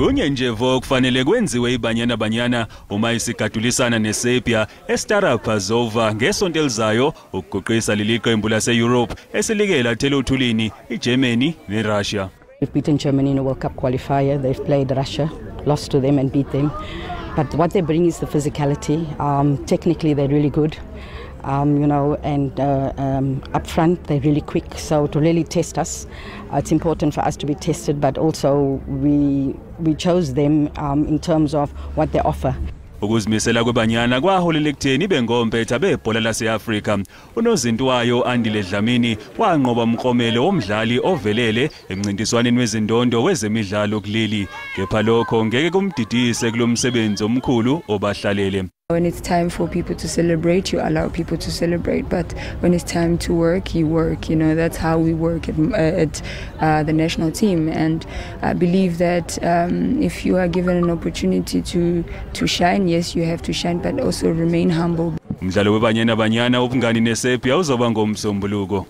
Kunye nje vo kufanele kwenziwe iBanyana Banyana uma isigadulisana neSerbia eStara Pazova ngesonto elizayo ukuguqisa leli qembu lase-Europe eselike lathela othulini iGermany neRussia. We've beaten Germany in a World Cup qualifier. They've played Russia, lost to them and beat them. But what they bring is the physicality. Technically, they're really good. And up front, they're really quick. So to really test us, it's important for us to be tested, but also we chose them in terms of what they offer. Ukuzimisela kweBanyana kwaholela ekutheni ibe ngompetha bebhola lase-Afrika. Unozinti wayo Andile Dlamini wanqoba umklomelo womdlali ovelele emncintiswaneni wezindondo wezemidlalo kuleli. Kepha lokho ngeke kumdidise kulomsebenzi omkhulu obahlalele. When it's time for people to celebrate, you allow people to celebrate. But when it's time to work, you work. That's how we work at the national team. And I believe that if you are given an opportunity to shine, yes, you have to shine, but also remain humble. Umdlalo weBanyana Banyana ubungani neSerbia uzoba ngomsombuluko.